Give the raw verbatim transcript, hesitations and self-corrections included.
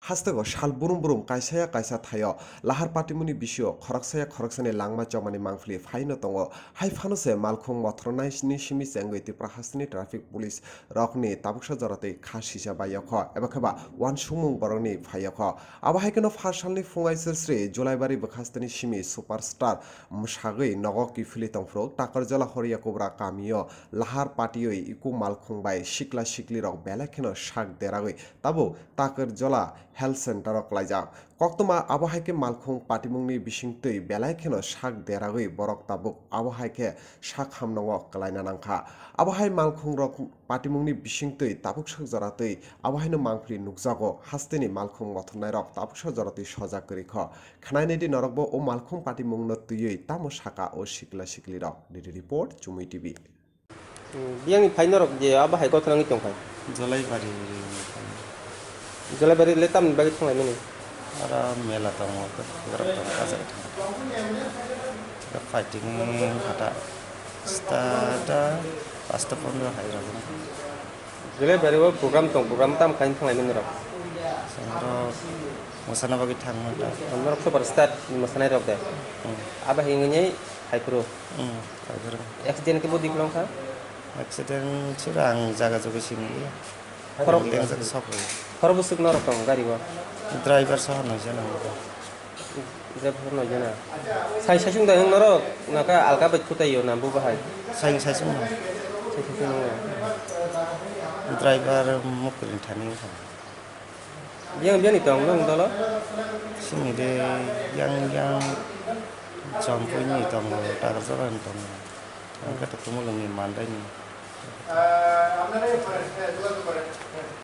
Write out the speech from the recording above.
Hasteo sal brum brum kaisa ya kaisa thaio lahar patimungni bisio khoroksaya khoroksani langma chomani mangpili phaino tongo. Hai phano se malkhung mothornaini simi chengwi Tripura hasteni traffic police rokni tabuksa joratwi kha sisa baiyokho eba khe ba uansukmung borokni phaiyokho. Abo hai kheno pha salni phung aiselsri Julaibari bwkhasteni simi superstar mwsagwi nogo kiphilwi tongphuru Takarjala Horiya Kubra kamio lahar patiwi iku malkhung bai sikla siklirok belai kheno sak deragwi tabuk Takarjala Health Center o klaijak. Koktwma abo hai khe malkhung patimungni bisingtwi belai kheno sak deragwi borok tabuk abo hai khe sak hamnongo kwlaina nangkha. Abo hai malkhungrok patimungni bisingtwi tabuksa joratwi abo haino mangpili nukjago, hasteni malkhung mothornairok tabuksa joratwi sojak kwrwi kho. Khnainaidi norokbo o malkhung patimungno twiwi tamo saka o sikla siklirok. Didi report, Chumui T V. Hmm, biyangni phai norok je abo hai kothorangwi tongkha? Jolaibari. Jolaibari le tamni bagwi thanglaimani? Aro mela tongo, borok tongo, bazar thang. Fighting hata sta da pasta pondro hai rok. Jolaibari o program tong, program tam khain thanglaimani norok? Aro mwsana bagwi thangma da. Norok superstar mwsanairok de? Hmm. Abo hai wngwi hai phuru? Hmm, hai phuru. Accident khe budi kwlwng kha? Accident sira ang jaga jogwi simi. Khorok Yang jaga sok rwi. Khorok bwswk norok tongo gari o? Driver saha nai jana. Driver nai jana. Sai saichung da wng norok naka alka bai khutai yo na bo bahai? Sai saichung no. Sai saichung no. Driver mukri thani wngkha. Biyang biyani tong nang dolo? Sini de yang yang Jampui ni tongo, Takarjala ni tongo. Ang khe to Tumulung ni Mandai ni.